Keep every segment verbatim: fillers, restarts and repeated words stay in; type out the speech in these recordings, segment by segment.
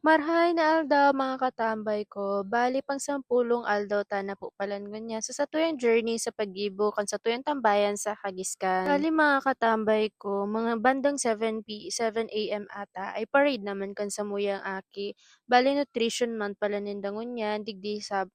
Marhay na aldaw, mga katambay ko. Bali, pang sampulong aldaw ta na po palan ngunyan sa satuyang journey sa paggibo kan satuyang tambayan sa Kagiskan. Bali, mga katambay ko, mga bandang seven P, seven A M ata, ay parade naman kan samuyang aki. Bali, nutrition month pala ninda ngunyan, digdi sa,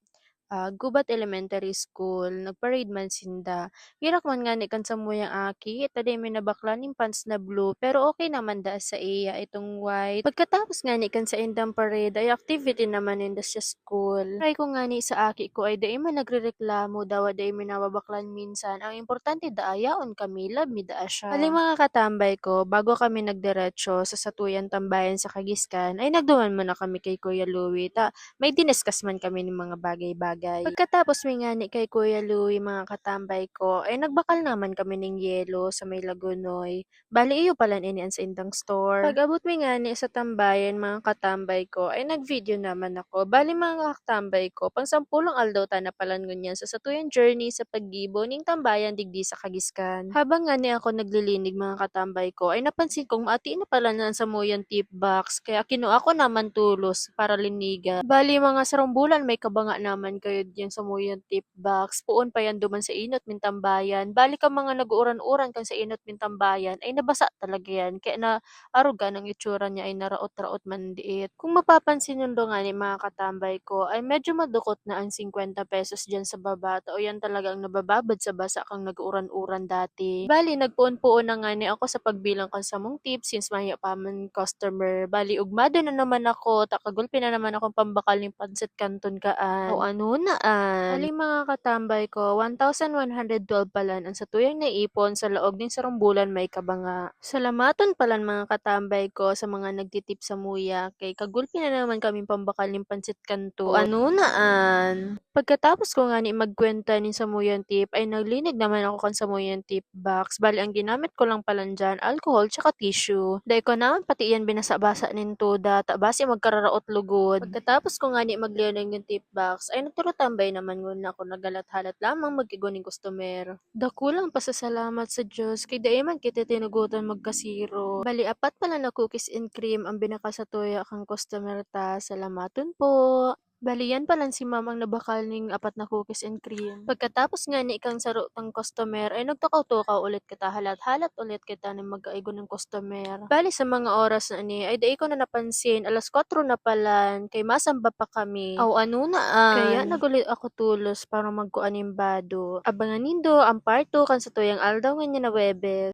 ah, Gubat Elementary School. Nag-parade man sinda. Girak man ngani kan samuyang aki, ta dai mi nabaklan nin pants na blue, pero okay naman daa sa iya itong white. Pagkatapos ngani kan saindang parade, ay activity naman ninda sa school. Try ko ngani sa aki ko ay dai man nagrereklamo, dawa dai mi nababaklan minsan. Ang importante daa yaon kami, love mi daa siya. Bali, mga katambay ko, bago kami nagdiretso sa satuyang tambayan sa Kagiskan, ay nagduman muna kami kay Kuya Louie, ta may diniskas man kami nin mga bagay-bagay. Pagkatapos mi ngani kay Kuya Louie, mga katambay ko, ay nagbakal naman kami ning yelo sa may Lagonoy. Bali, iyo palan ini an saindang store. Pag-abot mi ngani sa tambayan, mga katambay ko, ay nag-video naman ako. Bali, mga katambay ko, pang sampulong aldaw ta na palan ngunyan sa satuyang journey sa paggibo ning tambayan digdi sa Kagiskan. Habang ngani ako naglilinig, mga katambay ko, ay napansin kong maati na pala na an samuyang tip box, kaya kinua ko naman tolos para linigan. Bali, mga sarong bulan may kabanga naman kayo diyang samuyang tip box. Poon pa yan duman sa inot min tambayan. Bali, kan mga nag-uuran-uran kan sa inot min tambayan, ay nabasa talaga yan. Kaya na arugan ang itsura niya ay naraot-raot man diit. Kung mapapansin nindo ngani, mga katambay ko, ay medyo madukot na ang singkwenta pesos diyan sa baba. Ta uyan talaga ang nabababad sa basa kang nag-uran-uran dati. Bali, nagpoon-poon na ngani ako sa pagbilang kan samong tip since mayo pa man customer. Bali, ugmado na naman ako, ta kagulpi na naman akong pambakal ning pansit kanton kaan. O ano na an? Bali, mga katambay ko, one thousand one hundred twelve palan ang satuyang naipon sa laog ning sarong bulan may kabanga. Salamaton palan, mga katambay ko, sa mga nagtitip samuya, kay kagulpi na naman kaming pambakal nin pansit kanton. O ano na an? Pagkatapos ko ngani magkwenta nin samuyang tip, ay naglinig naman ako kan samuyang tip box. Bali, ang ginamit ko lang palan diyan, alcohol tsaka tissue. Dai ko naman pati iyan binasa-basa nin toda, ta basi magkararaot lugod. Pagkatapos ko ngani maglinig nin tip box, ay nagturutambay naman ngunyan ako, naghalat-halat lamang mag-igwa nin customer. Dakulang pasasalamat sa Diyos kay dai man kita tinugotan magkasiro. Bali, apat pala na cookies and cream ang binakal sa tuya kan customer ta. Salamaton po. Bali, yan palan si ma'am ang nabakal ning apat na cookies and cream. Pagkatapos ngani kan saro tang customer, ay nagtukaw-tukaw ulit kita, halat-halat ulit kita ning mag-aigwa nin customer. Bali, sa mga oras na ini, ay dai ko na napansin, alas kwatro na palan, kay masamba pa kami. Aw, ano na an? Kaya nag-uli ako tolos para magkua nin bado. Abangan nindo ang part two kan satuyang aldaw ngunyan na Huwebes.